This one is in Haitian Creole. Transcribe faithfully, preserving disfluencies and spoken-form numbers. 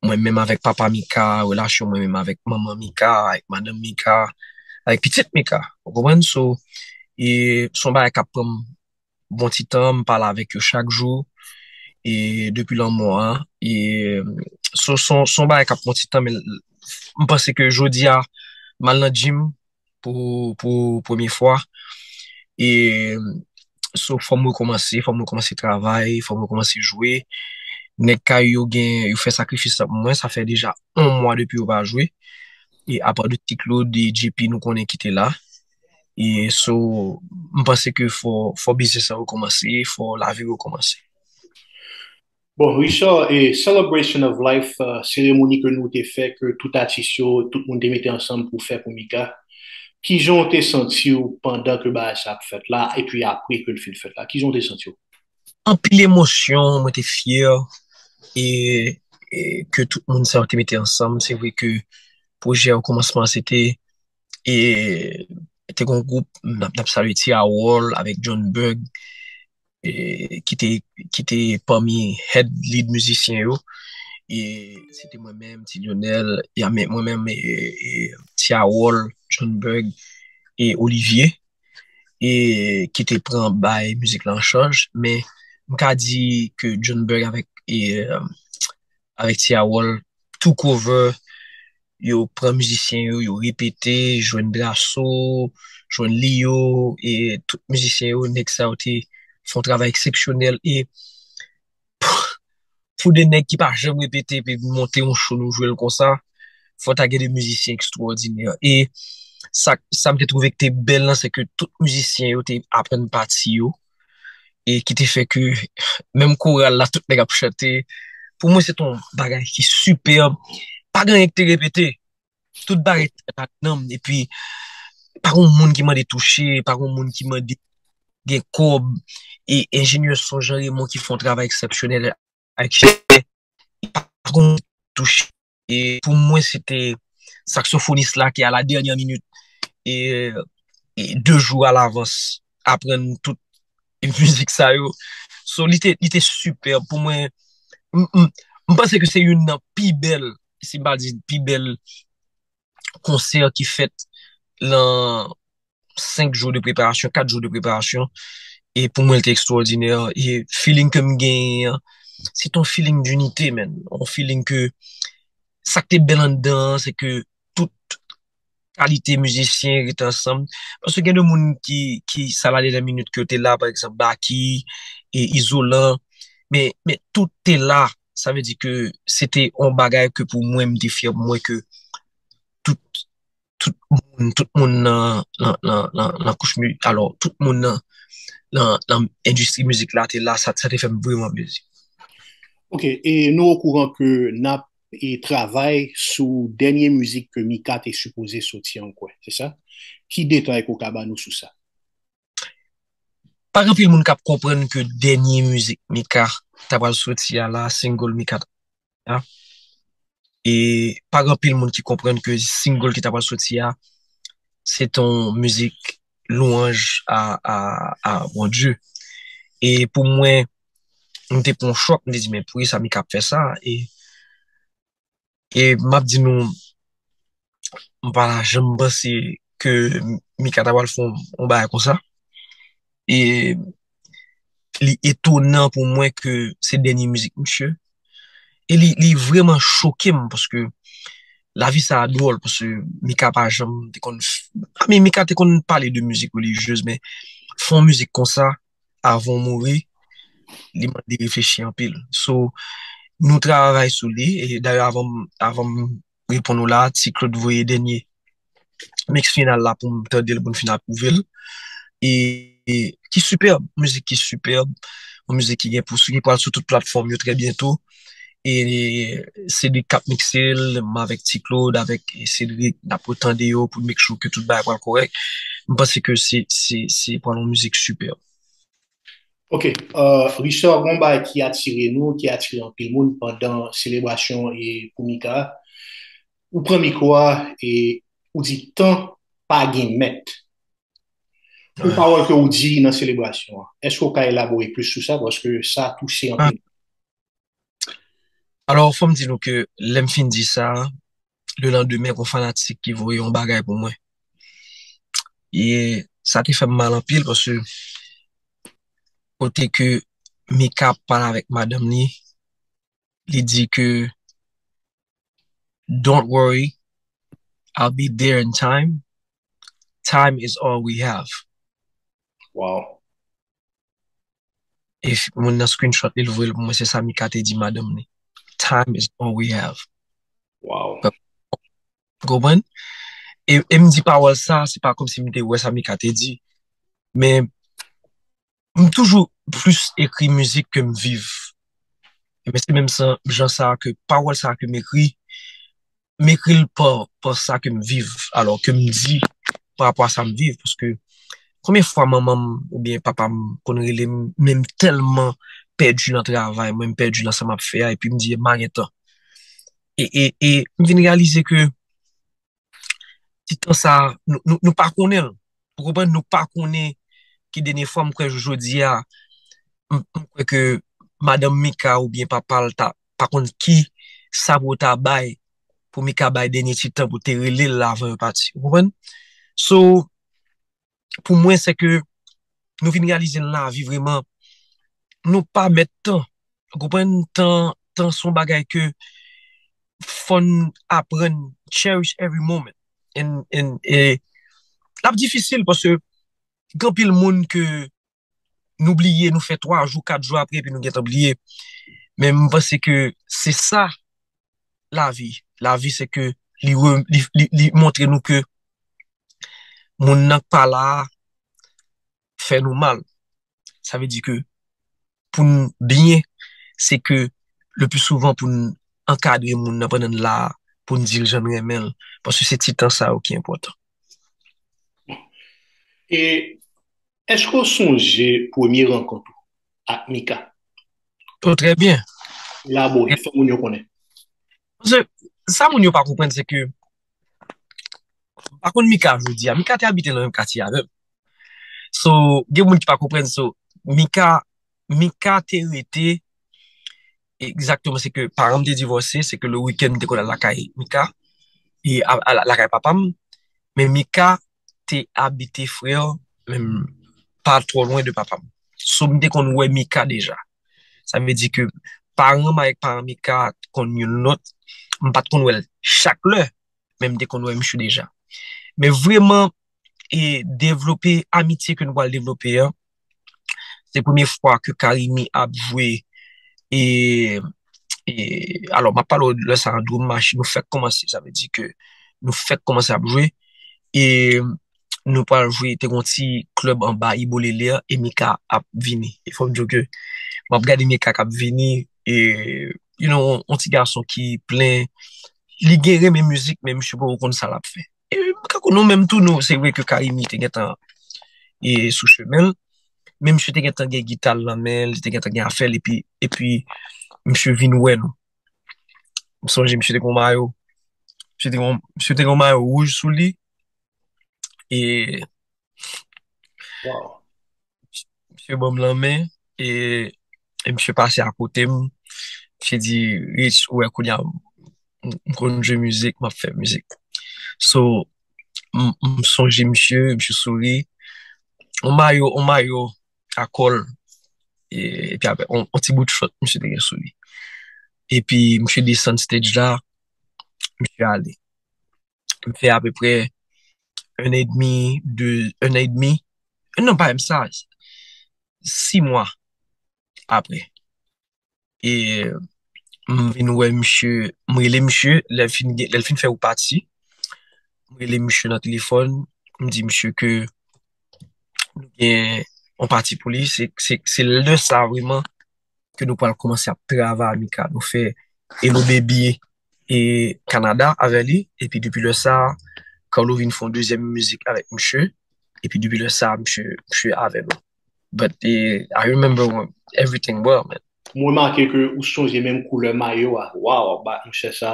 mwen menm avèk papa Mika, relasyon mwen menm avèk manman Mika, avèk madanm Mika, avèk pitit Mika. Ou konprann? So, e se yon bagay k ap pran m bon ti tan, m pale avèk yo chak jou, e depi lanmò a, e so, se yon, se yon bagay k ap pran ti tan, men m panse ke jodi a, m al nan gym pou, pou premye fwa, e so, fò m rekòmanse, fò m rekòmanse travay, fò m rekòmanse jwe. Nèg Kay yo gen, yo fè sakrifis la pou mwen, sa fè deja yon mwa depi yo pa jwe. E apa de Ti Claude e J P nou konnen ki te la. E so, m panse ke fò, fò biznis lan rekòmanse, fò lavi rekòmanse. Bon, Richard, e Celebration of Life, uh, seremoni ke nou te fè, ke tout atis yo, tout moun te mete ansanm pou fè pou Mika. Kijan w te santi w pandan ke bagay sa ap fèt la, epi apre ke l fin fèt la? Kijan w te santi w? Anpil emosyon, mwen te fyè e, e ke tout moun sa yo te mete ansanm. Se vre ke pwojè o kòmansman se te, e, te gen yon gwoup, n ap, n ap salye Ti Awòl avèk John Berg, e, ki te, ki te pami head lead mizisyen yo. E se te mwen menm, Ti Lyonel, e, mwen menm, e, e, Ti Awòl, John Berg e Olivier, e ki te pran bay mizik la an chaj. Men m ka di ke John Berg avèk, e, avèk Ti Awòl, tou cover, yo pran mizisyen yo, yo repete, jwenn Drasso, jwenn Lio, e tout mizisyen yo, nèg sa yo te fè yon travay eksepsyonèl. E pou de nèg ki pa janm repete epi monte yon show nou jwe l konsa, fò ta gen de mizisyen ekstwòdinè. E sa, sa m te twouve ki te bèl lan, se ke tout mizisyen yo te aprann pati yo, e ki te fè ke menm koral la, tout nèg ap chante. Pou mwen, se te yon bagay ki sipèb. Pa gen anyen ki te repete. Tout bagay te fèt ak nanm. Epi, pa gen moun ki mande touche, pa gen moun ki mande gen kòb. E enjenyè son Jean Raymond ki fè yon travay eksepsyonèl ak chè. Pa gen moun ki touche. E pou mwen, se te saksofonis la ki a la dènyè minit. E, e de jou alavans, aprann tout mizik sa yo. So, li te, li te sipèb. Pou mwen, m, m, m panse ke se youn nan pi bèl, si m pa di pi bèl konsè ki fèt lan senk jou de preparasyon, kat jou de preparasyon. E pou mwen, li te ekstwòdinè. E feeling ke m genyen an, se te yon feeling d'inite, man. Yon feeling ke sa k te bèl anndan an, se ke tout kalite mizisyen rete ansanm. Paske gen de moun ki, ki sa la dènyè minit ke yo te la, pa egzanp, Baky, e Izolan, men, men tout te la. Sa vle di ke se te yon bagay ke pou mwen, m te fyè pou mwen ke tout, tout moun, tout moun nan, nan, nan, nan, nan kouch mi-, alò, tout moun nan, nan, nan endistri mizik la te la, sa, sa te fè m vrèman plezi. Ok, e nou okouran ke n ap, e, travay sou dènye mizik ke Mika te sipoze soti an kwè, se sa? Ki detay ke w ka ba nou sou sa? Pa gen anpil moun k ap konprann ke dènye mizik Mika ta pral soti a la, single Mika ta a. E pa gen anpil moun ki konprann ke single ki ta pral soti a, se te yon mizik lwanj a, a, a Bondye. E pou mwen, m te pran yon chòk, m te di, "Men poukisa Mika ap fè sa?" E, e m ap di nou, m pa ta janm panse ke Mika ta pral fè yon, yon bagay konsa. E li etonan pou mwen ke se dènye mizik misye. E li, li vrèman choke m paske lavi sa a dwòl, paske Mika pa janm te konn f-, I mean, Mika te konn pale de mizik relijyez, men fè yon mizik konsa avan w mouri, li mande reflechi anpil. So, nou travay sou li, e dayè avan, avan m reponn ou la, Ti Claude voye dènye mix final la pou m tande l, pou n fin apwouve l. E, e ki sipèb, mizik ki sipèb, yon mizik ki gen pou, ki pral sou tout platfòm yo trè byento. E se li k ap mikse l, m avèk Ti Claude, avèk Cédric, n ap retande yo pou n make sure ke tout bagay pral kòrèk. M panse ke se, se, se pral yon mizik sipèb. Ok, euh, Richard, gon bagay ki atire nou, ki atire anpil moun pandan selebrasyon e pou Mika. Ou pran mikwo a e ou di tan pa gen mèt. Pou pawòl ke ou di nan selebrasyon an, èske ou ka elabore plis sou sa? Paske sa touche anpil. Alò, fò m di nou ke lè m fin di sa, le landemen, gon fanatik ki voye yon bagay pou mwen. E sa te fè m mal anpil, paske kote ke Mika ap pale avèk madanm li, li di ke, "Don't worry, I'll be there in time. Time is all we have." Wow. E moun nan screenshot li, l voye l pou mwen, se sa Mika te di madanm li. "Time is all we have." Wow. Konprann? E, e m di pawòl sa, se pa kòmsi m te wè sa Mika te di. Men m toujou plis ekri mizik ke m viv. E men se menm jan sa ke pawòl sa ke m ekri, m ekri l pa, pa sa ke m viv, alò ke m di pa rapò a sa m viv, paske konbyen fwa manman m oubyen papa m konn rele m, men m tèlman pèdi nan travay mwen, m pèdi nan sa m ap fè a, epi m di, "M pa gen tan." E, e, e m vin reyalize ke ti tan sa, nou, nou, nou pa konnen l. Ou konprann? Nou pa konnen ki dènye fwa m kwè jodi a, m, m kwè ke madanm Mika oubyen papa l ta, pa konn ki sa pou yo ta bay, pou Mika bay dènye ti tan pou te rele l avan yo pati. Ou konprann? So, pou mwen, se ke nou vin reyalize nan lavi vrèman, nou pa mèt tan. Ou konprann? Tan, tan se yon bagay ke fò n aprann cherish every moment. And, and, e, l ap difisil paske gen anpil moun ke nou bliye, nou fè twa jou, kat jou apre, epi nou gentan bliye. Men m panse ke se sa lavi. Lavi, se ke li, re- li, li, li montre nou ke moun nan k pa la a fè nou mal. Sa vle di ke pou n byen, se ke le pli souvan pou n ankadre moun nan pandan n la a, pou n di l jan n renmen l, paske se ti tan sa yo ki enpòtan. E èske w sonje premye rankont ou ak Mika? Oh, trè byen. Elabore, fè moun yo konnen. Paske sa moun yo pa konprann, se ke m pa konn Mika jodi a. Mika te abite nan menm katye avè m. So, gen moun ki pa konprann. So, Mika, Mika te rete egzakteman, se ke paran m te divòse, se ke le wikenn m te konn al lakay Mika, e a, a, lakay papa m. Men Mika te abite, frè, menm pa twò lwen de papa m. So, m te konn wè Mika deja. Sa vle di ke paran m avèk paran Mika konn youn lòt. M pa t konn wè l chak lè, men m te konn wè misye deja. Men vrèman, e devlope amitye ke nou pral devlope an, se premye fwa ke Carimi ap jwe, e, e alò, m ap pale w lè sa a, Drum Machine, nou fèk kòmanse, sa vle di ke nou fèk kòmanse ap jwe, e nou pral jwe, te gon ti klèb anba Ibolele a, e Mika ap vini. E fò m di w ke m ap gade Mika k ap vini, e, you know, on ti gason ki plen, li gen renmen mizik, men misye poko konn sa l ap fè. E, kankou nou menm tou, nou, se vre ke Carimi te gentan e sou chemen l, men misye te gentan gen gita l nan men l, li te gentan gen afè l, epi, epi misye vin wè nou. M sonje misye te gen yon mayo, misye te gen, misye te gen yon mayo wouj sou li, e Wow. Misye ban m lanmen, e, e misye pase akote m. Misye di, "Rich, ou wè kounye a, m, m konn jwe mizik, m ap fè mizik." So, m, m sonje misye, misye souri. On mayo, on mayo a kòl, e, epi avè on, on ti bout chòt misye te gen sou li. Epi misye desann stage la, misye ale. M fè apeprè un an edmi, de, un an edmi, non, pa menm sa, sis mwa apre. E m vin wè misye, m rele misye, lè l fin, lè l fin fè yon pati, m rele misye nan telefòn, m di misye ke nou gen yon pati pou li, se, se, se lè sa vrèman ke nou pral kòmanse ap travay a Mika. Nou fè Hello Baby e Kanada avè li, epi depi lè sa, Carlo vin fè yon dezyèm mizik avèk misye, epi depi lè sa, misye, misye avè nou. But eh, I remember when- everything well, man. Mwen remake ke ou sonje menm koulè mayo a. Wow, ba, monchè sa.